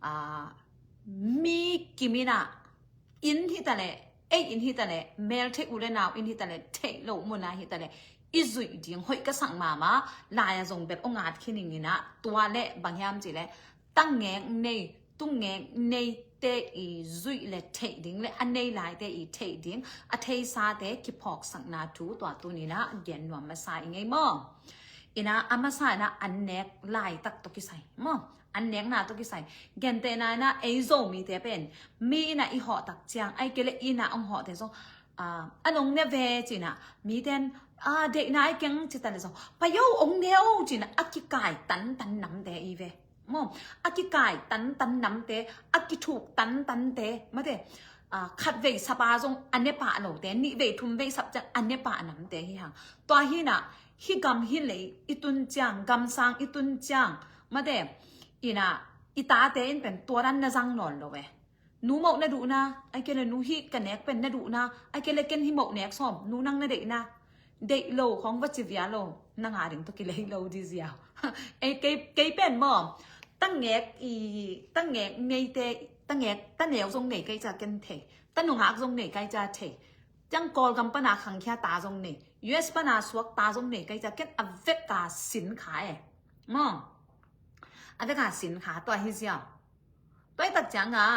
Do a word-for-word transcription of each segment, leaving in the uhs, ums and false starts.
ah, mi kim in ah, inn hi ta leh, ei inn hi ta leh, mel theih u le nau inn hi ta leh, theih loh mun ah hi ta leh, i zuih ding hoih ka sak mahmah, lai ah zong bel hong at khin ing in ah, tua leh bang hiam cih leh, tangek nei, tungek neite i zuih le theih ding le a nei laite i theih ding, a theisate kiphawksakna thu tua tuni in ah gen nuam masa i ngei maw? In ah a masa in ah an nek laitak tawh kisai maw? An nekna tawh kisai. Gentehna in ah ei Zomite pen mi in ah i hawh tak ciang, ahih kei leh inn ah hong hawhte zong, ah, an hong ne ve ci in ah, mite in, ah, deihna hi keng ci ta leh zong, pai o, hong ne o ci in ah a kikai tantan namte i ve maw? A kikai tantan namte, a kithuk tantante, mate, ah, khatvei sap a zong a ne pah lote, nihvei thumvei sap ciang a ne pah namte hi hang. Tua hi in ah, hih gam hih lei i tun ciang, gamsang i tun ciang, mate, in ah i tate in pen tua dan na zang nawn lo e. Nu moh na duhna, ahih kei leh nu hih ka nek pen na duhna, ahih kei leh ken hih moh nek sawm, nu nang na deihna, deih lo khawng va ci vial lo, na ngah ding tawh kilei lo di ziau. Ei, kei, kei pen maw, tangek i, tangek neite, tangek, taneu zong nei kei cia ken thei, tanungak zong nei kei cia thei, ciang Kawlgam pan a khangkhia ta zong nei, U S pan a suak ta zong nei kei cia, ken a vek a sin kha e. Maw, a vek a sin kha, tua hi ziau. Tua hi tak ciang a,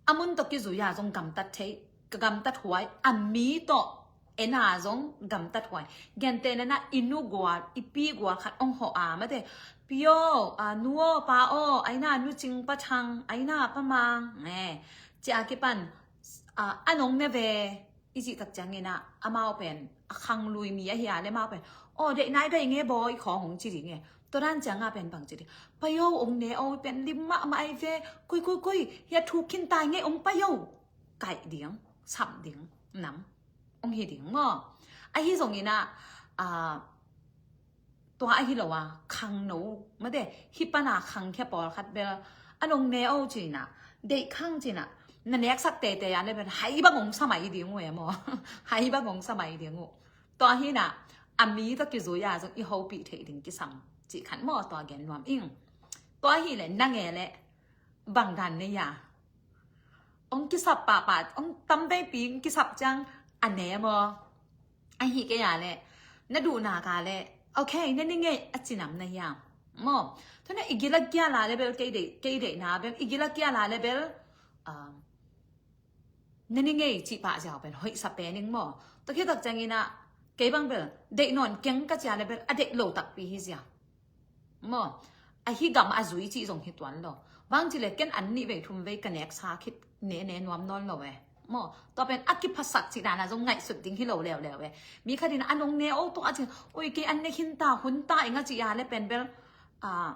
a mun tawh kizui a zong gamtat thei, ka gamtat huai, a mi tawh en a zong gamtat huai. Gentehna in ah i nu gual, i pi gual khat hong hawh a, mate, pi aw, a, nu aw, pa aw, a inn ah Nu Cing Pa Thang, a inn ah Pa Mang, eh, ci a kipan, a, an hong ne ve, i cih tak ciang in ah, amau pen a khanglui mi ahi a leh amau pen, aw, deih nai deih nge bawi, khawng hong ci ding e. Tua dan ciang a pen bang ci ding, pai o, hong ne o, pen lim mahmah i ve, koi, koi, koi, hia thuk khin ta nge, hong pai o, kaih ding, sap ding nam hong hi ding maw? Ahi zong in ah, ah, tua ahi lo a, khangno, mate, hih pan a khangkhia pawlkhat bel, an hong ne o ci in ah, deih khang ci in ah, na neksak teitei a leh bel hai bang hong sa mai ding uh e maw? Hai bang hong sa mai ding uh. Tua hi in ah, a mi tawh kizui a zong i hopih theih ding kisam cih khat maw, tua gen nuam ing. Tua hi leh na nge leh bang dan nei a? Hong kisap pahpah, hong tamveipi hong kisap ciang a ne maw? Ahih kei a leh, na duhna ka leh, okay, na ne ngei a ci nam na hiam? Maw, tu in ah i gil a kial a leh bel, kei deih, kei deihna bel, i gil a kial a leh bel, ah, na ne ngei cih pah ziau pen hoih sa pen ing maw? Tua khit tak ciang in ah, kei bang bel, deih nawn keng ka ci a leh bel, a deih lo takpi hi ziau. Maw, a hih gam a zui cih zong hi tuan lo. Bang ci leh ken an nihvei thumvei ka neksa khit ne, ne nuam nawn lo e. Maw, tua pen a kiphasak cih dan a zong ngaihsut ding hi lo leuleu e. Mi khat in an hong ne o tua a ci, oi, kei an ne khin ta, hun ta ing a ci a leh pen bel, ah,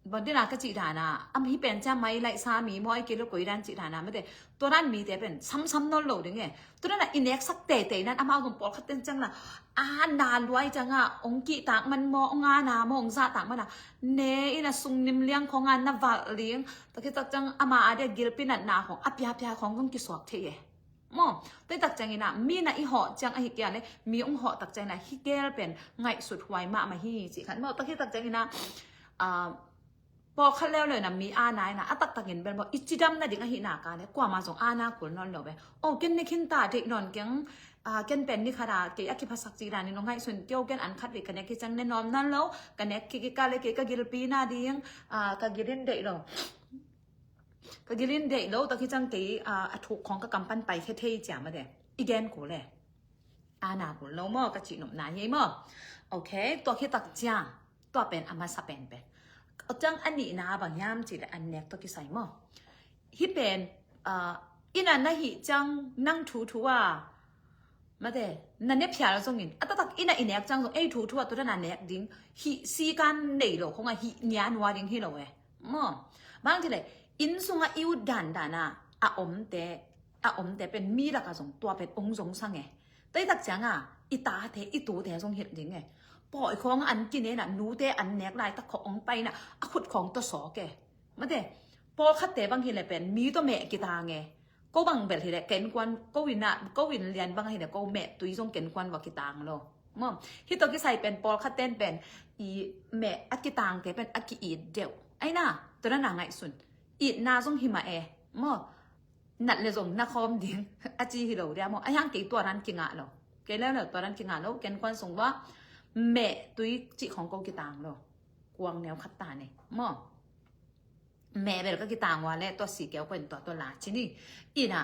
bang ding a ka cih dan a, am hih pen cia mai laih sa mi maw, ahih kei leh koi dan cih dan a, mate, tua dan mite pen samsam nawn lo ding e. Tua dan a i neksak teitei nan amau zong pawlkhat ten ciang la, a na luai ciang a, hong kihtak man maw, hong a na maw, hong zahtak man a, ne in a sung nim liang khawng a na valh ling, tua khit tak ciang ama a dia gilpi natna khawng, a piapia khawng zong kisuak thei e. Maw, tua hi tak ciang in ah, mi in ah i hawh ciang ahih kei a leh, mi hong hawh tak ciang in ah, hih gel pen ngaihsut huai mahmah hi cih khat maw, tua hi tak ciang in ah, ah, pawlkhat leuleu in ah mi a na in ah, a taktak in bel maw, i cidam nading ahih nak leh, kuamah zong a na kul nawn lo ve. Oh, ken ne khin ta, deih nawn keng, ah, ken pen ni khat a, kei a kiphasak cih dan in hong ngaihsun kei o, ken an khat vei ka nek hi ciang ne nuam nawn lo, ka nek kik kik a leh kei ka gilpi nading, ah, ka gil in deih lo. Ka gil in deih lo, tua khit ciang kei, ah, a thuk khawng ka kam pan paikhia thei cia mate. I gen kul e. A na kul lo maw, ka cih nopna hi maw? Okay, tua khit tak ciang, tua pen a masa pen pen. Ciang a nihna bang hiam cih leh an nek tawh kisai maw? Hih pen, ah, inn ah na hih ciang nang thuthu a, mate, na ne phial zongin, a taktak inn ah i nek ciang zong, ei thuthu a tua dan a nek ding, hih sikan nei lo khawng a hih ngia nua ding hi lo e. Maw, bang ci leh, inn sung a i ut dandan a, a omte, a omte pen mi lak a zong tua pen hong zong sang e. Tua hi tak ciang a, i tate, i tute zong hilh ding e. Pawi khawng an kinen a, nute an nek laitak khawng hong pai in a, a khut khawng tawh sawk e. Mate, pawlkhatte bang hi leh pen, mi tawh meh kitang e. Ko bang bel hi leh, ka innkuan, ko inn ah, ko inn lian bang hi leh, ko meh tui zong ka innkuan va kitang lo. Maw, hih tawh kisai pen, pawlkhat ten pen, i meh a kitangte pen, a ki-it deuh. Aina, tua dan a ngaihsun. Itna zong hi mah e. Maw, nat le zong na khawm ding a ci hi lo dia maw. A hiang kei tua dan kingah lo. Kei leuleu tua dan kingah lo. Ken kuan sung lua. Meh tui cih khawng ko kitang lo. Kuang neu khat ta ne. Maw. Meh bel ka kitang ua le tua si keu ko in tua tua la ci ni. Ina,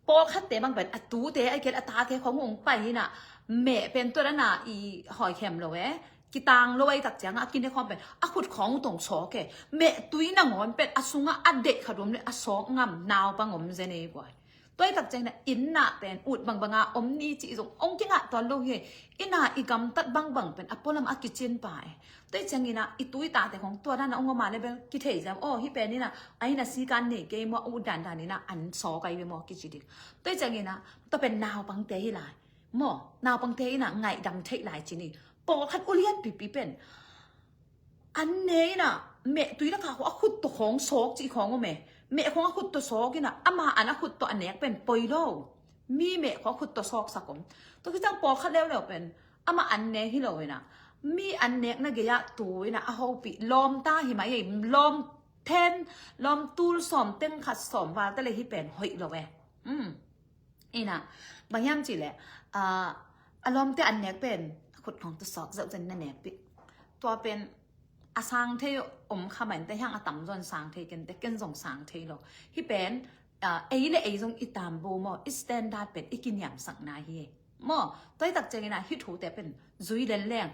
pawlkhatte bang pen a tute, a kei a tate khawng ung pai ina. Meh pen tua dan a i hoi khem lo e. Kitang lo a i tak ciang a kine khawng pen a khut khawng tong sawk e. Meh tui nangawn pen a sungah a deih khat om le a sawk ngam naupang om zen e guai. Tua i tak ciang ina inn ah pen ut bangbang a om ni cih zong ong kingah tuan lo hi. Inn ah i gamtat bangbang pen a pualam a kicin pa e. Tua i ciang ina i tui tate khawng tua dan a ong om a le bel kithei ziam. Aw, hih pen ina a inn a sikan nei kei maw, a ut dandan ina an sawk ai ve maw kici ding. Tua i ciang ina tua pen naupangte hi lai. Maw, naupangte ina ngaihdam theih lai ci ni. Pawlkhat ulian pipi pen an ne ina meh tui lakah khawng a khut tawh khawng sawk cih khawng om e. Meh khawng a khut tawh sawk ina ama an a khut tawh a nek pen poi lo. Mi meh khawng a khut tawh sawksak om. Tua khit ciang pawlkhat leuleu pen ama an ne hi lo ina mi an nekna gei-ah tu ina a hopih lawmta hi mah i lawm then lawm tul sawm teng khat sawm val ta le hi pen hoih lo e. Um. Ina, bang hiam cih leh, ah, a lawmte an nek pen khut khawng tawh sawk zeuh zen na nek pih. Tua pen a sang thei om kha mah in te hiang a tamzaw in sang thei ken te ken zong sang thei lo. Hih pen, ah, ei le ei zong i tambu maw, i standard pen i kiniamsakna hi. Maw, tua i tak ciang ina hih thute pen zui lenleng.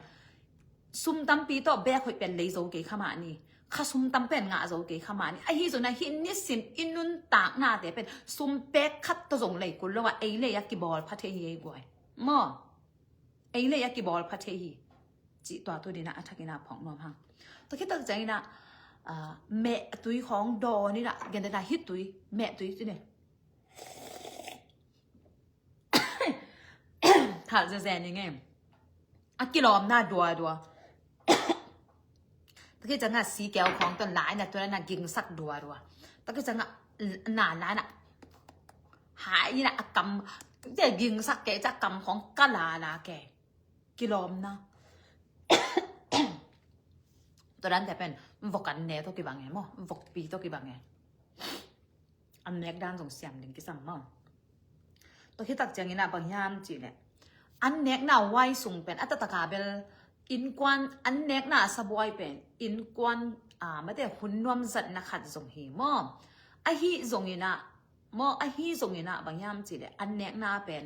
Sum tampi tawh bek hoih pen lei zo kei kha mah ni. Kha sum tam pen ngah zo kei kha mah ni. Ahi zongin ah hih nisim i nuntaknate pen sum pek khat tawh zong lei kul lo ah ei lei a kibawl pha thei hi ei guai. Maw. Ei lei a kibawl pha thei hi. Cih tua tu dina a thakin a phawk nuam hang. Tua khit tak ciangin ah, ah, meh tui khawng dawn ina, gen dena hih tui, meh tui tu ne. Thal zezen ing e. A kilawmna duadua. Taki canga si keu khawng ton lai na tua na gingsak duadua. Taki canga na lai na. Hai na a kam. Te gingsak ke ca kam khawng ka la la ke. Kilawmna. Tua dan te pen vok an ne to kibang e maw. Vok pi to kibang e. An nek dan zong siam ding kisam maw. Tua khit tak ciangin ah bang hiam cih leh an nekna huai sung pen a taktak a bel innkuan an nekna a sabuai pen innkuan, ah, mate hun nuam zatna khat zong hi maw. Ahi zongin ah maw, ahi zongin ah bang hiam cih leh an nekna pen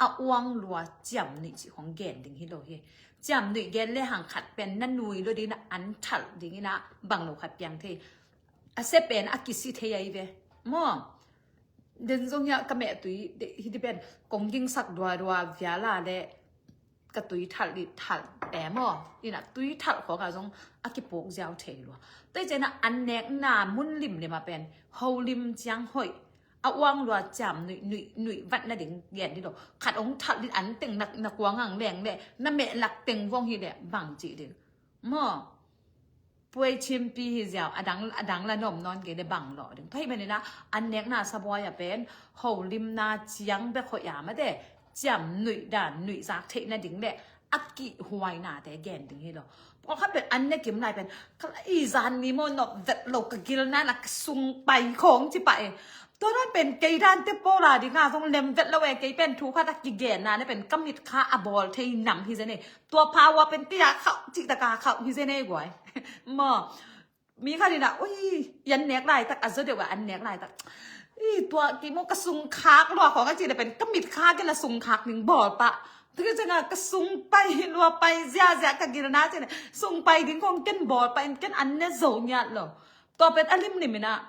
a uang lua ciam nuih cih khawng gen ding hi lo hi. Ciam nuih gen le hang khat pen na nui lo ding na an thalh dingin ah bang lo khat piang thei. A se pen a kisi thei ahi ve. Maw. Den zong hiah ka meh tui hi di pen kong gingsak duadua viala le ka tui thalh di thalh te maw. Ina tui thalh khawng a zong a kipuk ziau thei lua. Tua i ciangin ah an nekna mun limlim a pen holim ciang hoih. A uang lua ciam nuih nuih nuih vat na ding gen di lo. Khat ong thalh di an teng na kuang ang leng le na meh lak teng vong hi le bang cih ding. Maw. Puai chimpi hi ziau, a dang, a dang la nom nawn kei le bang lawh ding. Tua hi manin ah an nekna sabuai a pen holimna ciang bek hoih a mate ciam nuih dan nuih zak theih na ding le a kihhuainate gen ding hi lo. Pawlkhat pen an ne kim lai pen ka la i zan ni maw nop vet lo ka gilna na ka sung pai khawng ci pah e. Tua dan pen kei dan te pawl a ding a zong lem vet lo e kei pen thu khat a kigenna ne pen ka mit kha a bawl thei nam hi zen e. Tua pha ua pen tia khauh cih taka khauh hi zen ei guai. Maw. Mi khat in ah, ui, i an nek laitak, a zaw deuh ah an nek laitak. Ih, tua kei maw ka sung khak lua khawng a cih le pen ka mit kha ken la sung khak ning bawl pah. Tua kei ciangin ah ka sung pai lua pai ziazia ka gilna cih le sung pai ding khawng ken bawl pah in ken an ne zo ngiat lo. Tua pen a limlim in ah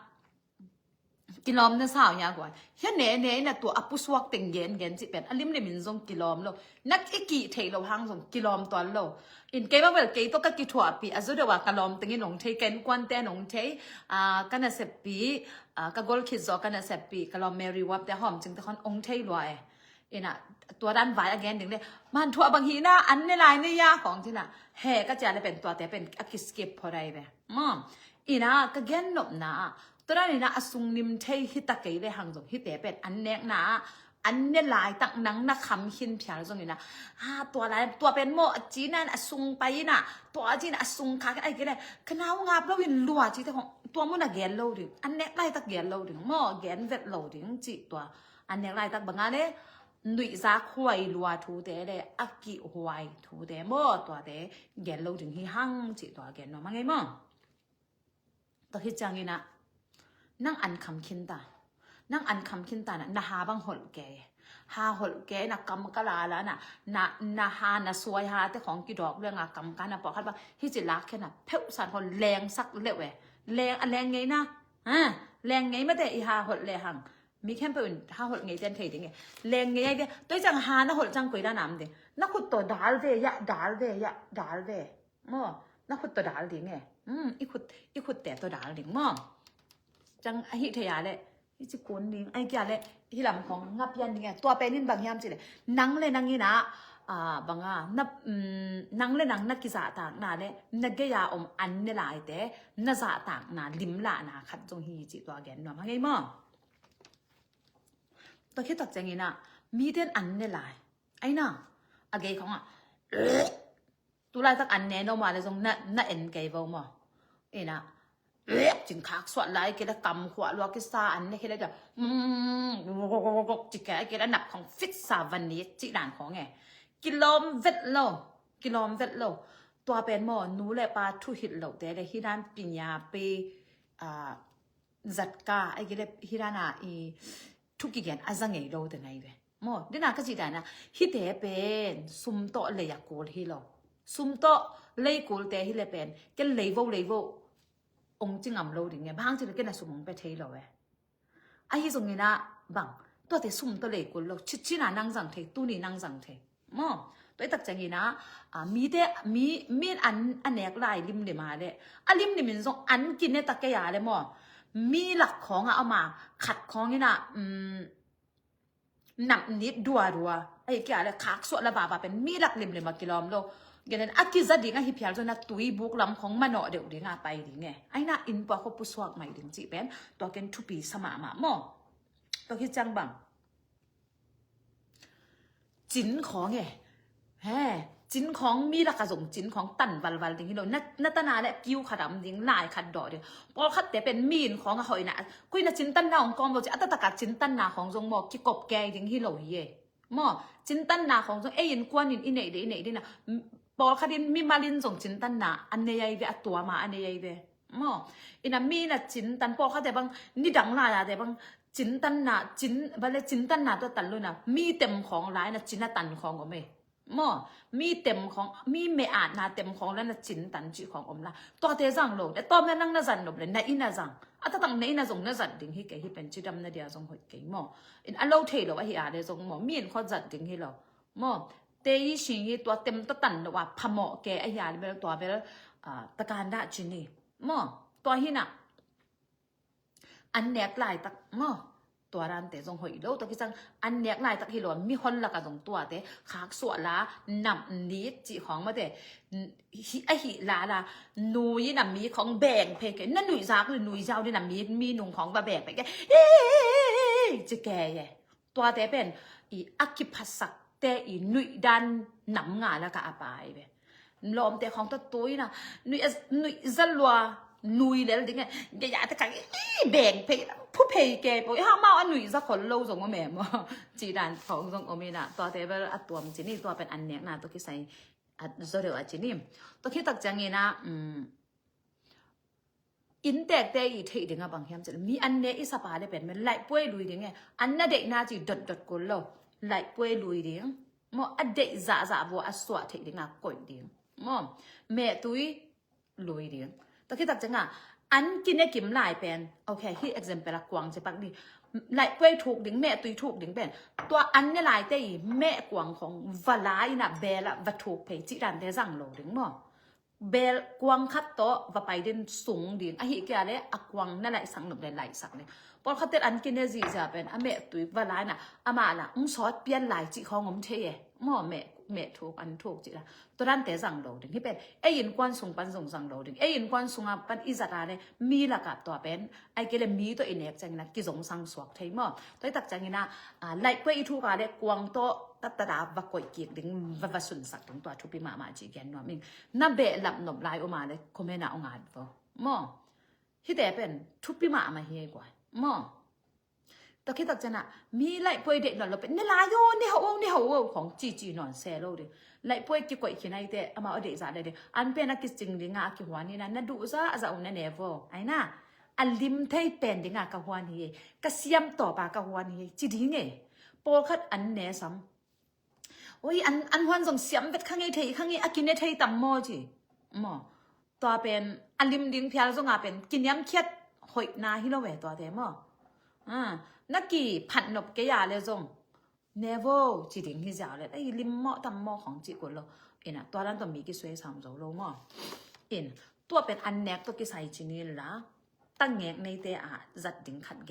Kilawm na sau nia guai. Hia ne ne ina tua a pusuak teng gen gen cih pen a limlim in zong kilawm lo. Nak i kih thei lo hang zong kilawm tuan lo. In kei bang bel kei tawh ka kithuahpih a zaw deuh a ka lawm tengin ong thei, ka innkuante ong thei, ah, ka naseppi, ah, ka golkhit zaw ka naseppi ka lawm Mary Wap te hawm cing te khon ong thei lua e. Ina tua dan vai a gen ding le man thuah bang hi na an ne lai ne ya khawng cina he ka cia le pen tuate pen a kiskip pho dai ve. Maw. Ina ka gen nopna ah tua dan ina a sung nim thei hi ta kei le hang zong hite pen an nekna ah An ne laitak nang na kham khin phial zongin ah, ha, tua lai, tua pen maw, a ci-in ah a sung pai in ah, tua ci-in ah a sung khak in ah, ai kei le, ka nau ngap lo in lua ci te khong, tua mun a gen lo ding, an nek laitak gen lo ding, maw, gen vet lo ding ci tua. An nek laitak bang a le, nuihzak huai lua thute le, a kihhuai thute maw, tuate gen lo ding hi hang ci tua gen nuam a ngei maw. Tua hi ciangin ah, nang an kham khin ta. Nang an kham khin ta na, na ha bang holh kei. Ha holh kei na kam ka la la na, na, na ha na suai ha te khong kidawk leng a kam ka na pawlkhat bang, hi ci lak khen na, pheuh san khong leng sak leuh e. Leng, a leng ngei na. Ha, leng ngei mate i ha holh le hang. Mi khempeuh in ha holh ngei ten thei ding e. Leng ngei ai ve. Tua hi ciang ha na holh ciang koi dan am ding. Na khut tawh dal ve ya, dal ve ya, dal ve. Maw, na khut tawh dal ding e. Hmm, i khut, i khutte tawh dal ding maw. Ciang a hih thei a le, hi ci kun ding, ai kia le, hi lam khong nga pian ding e. Tua pen in bang hiam ci le, nang le nang in ah, ah, bang a, na, mm, nang le nang na kizahtakna le, na gei a om an ne laite, na zahtakna limlahna khat zong hi ci tua gen nuam a ngei maw. Tua khit tak ciangin ah, mite in an ne lai. Ai na, a gei khong ah, tu laitak an ne no ma le zong na, na en kei vo maw. Ina, cin khak suat lai kei le kam khuah lua kisa an ne kei le dia. Mm, ci kei kei le nap khong fit sa van ni ci dan khong e. Kilawm vet lo, kilawm vet lo. Tua pen maw, nu le pa thu hilh loh te le hi dan pinya pe, ah, zatka, ai kei le hi dan a i thu kigen a za ngei lo te ngai ve. Maw, dena ka cih dan a, hite pen sum tawh lei a kul hi lo. Sum tawh lei kulte hi le pen, ken lei vo, lei vo ong ci ngam lo ding e. Bang ci le ken a sum ong pe thei lo e. Ahi zongin ah bang, tuate sum tawh lei kul lo. Citcin a nang zang thei, tuni nang zang thei. Maw, tua i tak ciangin ah, ah, mite, mi, mi in an a nek lai limlim a le, a limlim in zong an kine ta kei a le maw, mi lak khong a om a, khat khong in ah, um, nam nit dua dua. Ai kia le khak suah la vava pen mi lak limlim a kilawm lo. Gen in a kiza ding ahi phial zong na tui buk lam khong manawh deuh ding a pai ding e. Ai na inn pua kho pusuak mai ding cih pen tua ken thupi sa mahmah maw. Tua hi ciang bang, cin khong e. He, cin khong mi lak a zong cin khong tan valval ding hi lo. Na, na tan a le kiu khat a om ding, lai khat dawh ding. Pawlkhatte pen mi inn khong a hoihna, koi na cin tanna ong kawm lo ci, a taktak a cin tanna khong zong maw, kikop kei ding hi lo hi e. Maw, cin tanna khong zong ei innkuan in i neih ding, i neih ding na. Pawlkhat in mimal in zong cin tanna a nei ai ve, a tuam a a nei ai ve. Maw, ina mi na cin tan, pawlkhatte bang, nidang lai a te bang, cin tanna, cin, bale cin tanna tua tan lo na, mi tem khong lai na cin a tan khong om e. Maw, mi tem khong, mi meh atna tem khong la na cin tan cih khong om la. Tuate zang lo, de tawm na nang na zan nop le, na inn a zang. A taktak na inn a zong na zat ding hi kei, hi pen cidam na dia zong hoih kei maw. In a lo thei lo ahi a le zong maw, mi in khawt zat ding hi lo. Maw, te i sing hi tua tem tawh tan lo a phamawh kei ahi a le bel tua bel, ah, takan dah cin hi. Maw, tua hi na. An nek laitak maw, tua dante zong hoih lo. Tua kisang an nek laitak hi lo, mi hon laka zong tuate khak suah la, nam nit cih khong mate, hi, ahi la la, nui na mi khong beng phei kei, na nuih zak le nui ziau le na mi, mi nung khong va beng phei kei, ci kei e. Tuate pen i a kiphatsakte i nuih dan nam nga laka a pai ve. Lawmte khong tawh tui na, nuih a, nuih za lua, nui lel ding e. Gei a te kang i beng phei, phu phei kei po, i ha mau a nuih za khol lo zong om e maw. Ci dan khong zong om ina, tuate bel a tuam ci ni, tua pen an nekna tawh kisai a zaw deuh a ci ni. Tua khit tak ciangin a, um, inntekte i theih ding a bang hiam cih le, mi an ne i sapa le pen men laihpuai lui ding e. An na deihna ci dotdot kul lo. Laihpuai lui ding. Maw, a deih zahzah vua a suah theih ding a koih ding. Maw, mehtui lui ding. Tua khit tak ciang a, an kine kim lai pen, ok, hi example a kuang ci pak ni. Laihpuai thuk ding, mehtui thuk ding pen, tua an ne laite i meh kuang khong va la ina bel a va thuk phei cih dante zang lo ding maw. Bel kuang khat tawh va pai den sung ding, ahi kia le a kuang na laihsak nop le laihsak le. Pawlkhat tel an kine zihziah pen a mehtui va la ina, amah la ung sawt pian lai cih khong om thei e. Maw, meh, meh thuk, an thuk cih la. Tua dante zang lo ding. Hih pen ei innkuan sung pan zong zang lo ding. Ei innkuan sungah pan i zat a le mi lakah tua pen ai kei le mi tawh i nek ciangin a kizongsang suak thei maw? Tua i tak ciangin a, a, laihpuai i thuk a le kuang tawh tattat a va koih kik ding, va, va sunsak ding, tua thupi mahmah cih gen nuam ing. Na behlap nop lai om a le comment ah ong at vo maw? Hihte pen thupi mahmah hi ei guai maw? Tua khit tak ciangin a mi laihpuai deih nawn lo pen ne lai o, ne hauh o, ne hauh o khong cici nawn se lo ding. Laihpuai kikoih khin a, eite amau a deih zah le ding. An pen a kicing ding a, a kihuan hi na, na duh zah zah ung na ne vo. Ai na, a lim thei pen ding a ka huan hi ei. Ka siam tawp a ka huan hi ei ci ding ei. Pawlkhat an ne sam. Ui, an, an huan zong siam vet kha ngei, thei kha ngei, a kine thei tam maw ci. Maw? Tua pen a lim ding phial zong a pen kiniamkhiat hoihna hi lo ve tuate maw? A, na kiphat nop kei a le zong ne vo ci ding hi ziau le, ei, lim mawh tam maw khong cih kul lo. Ina, tua dan tawh mi kisuai sam zo lo maw? In, tua pen an nek tawh kisai ci ni la, tangek neite a zat ding khat gen